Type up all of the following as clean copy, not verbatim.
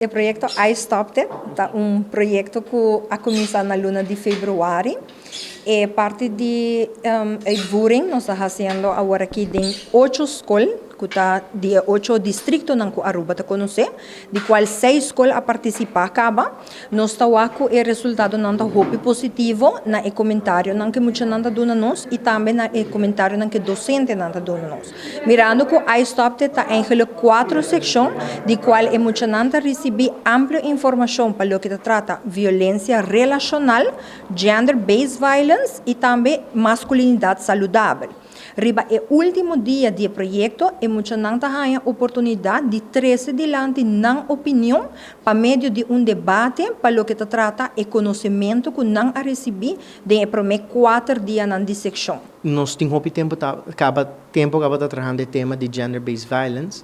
E proyecto I Stopped It ta un proyecto cu a cuminsa na luna di februari. E parti di uitvoering nos ta haciendo awor aki den ocho scol, cu ta di e ocho districtonan cu Aruba ta conoce, di cual seis scol a participa caba. Nos ta wak cu e resultadonan ta hopi positivo na e comentarionan cu e muchanan ta duna nos y tambe na e comentarionan cu e docentenan ta duna nos. Mirando cu I Stopped It ta eigenlijk cuatro seccion di cual e muchanan ta ricibi amplio informacion pa loke ta trata violencia relacional, gender based violence y tambe masculinidad saludabel. Riba e ultimo dia di e proyecto e muchanan ta haya oportunidad di trece dilanti nan opinion pa medio di un debate pa loke ta trata e conocemento cu nan a ricibi den e prome cuater dianan di seccion. Nos tin hopi tempo ta caba tempo caba ta trahando e tema di gender based violence,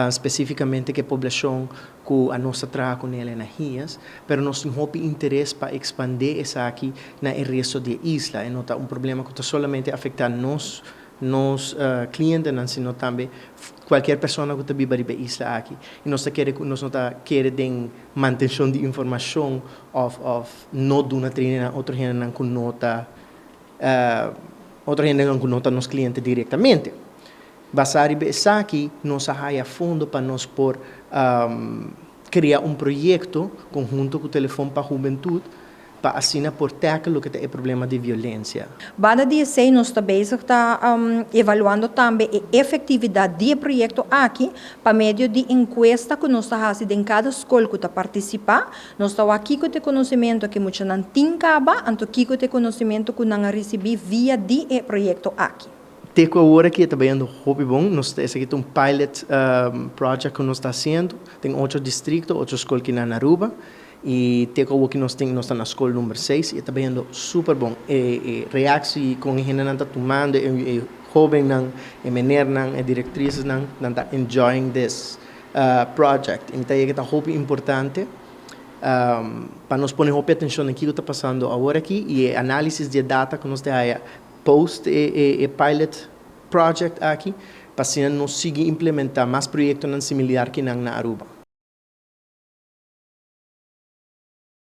specificamente cu e poblacion cu anos ta traha cu ne na HIAS, pero nos tin hopi interes pa expande esaki na e resto di e isla. E no ta un problema cu ta solamente afecta nos clientenan, sino tambe cualkier persona cu ta biba riba e isla aki. Y nos ta kere, nos no ta kere den mantencion di informacion of no duna training na otro hendenan cu no ta otro hendenan cu no ta nos cliente directamente. Basa riba esaki, nos a haya fondo pa nos por crea un proyecto conhunto cu Telefon pa Hubentud pa asina por tackle loke ta e problema di violencia. Banda di esey nos ta bezig ta evaluando tambe e efectividad di e proyecto aki pa medio di encuesta cu nos ta haci den cada scol cu ta participa. Nos ta wak kico ta e conocimento cu muchanan tin caba, anto kico ta e conocimento cu nan a ricibi via di e proyecto aki. Te cu awor aki ta bayendo hopi bon. Nos esaki ta un pilot project cu nos ta haciendo. Tin ocho districto, ocho scol aki na Aruba. Y te cu awor cu nos tin, nos ta na scol number 6 y ta bayendo super bon. E reactie cu e hendenan ta tumando, e hobennan, e meneernan, e directricenan, nan ta enjoying this project. Anto, ta hopi importante pa nos pone hopi atencion na kico ta pasando awor aki y e analisis di data cu nos tin post e pilot project aki, pa asina nos sigui implementa mas proyectonan similar aki na Aruba.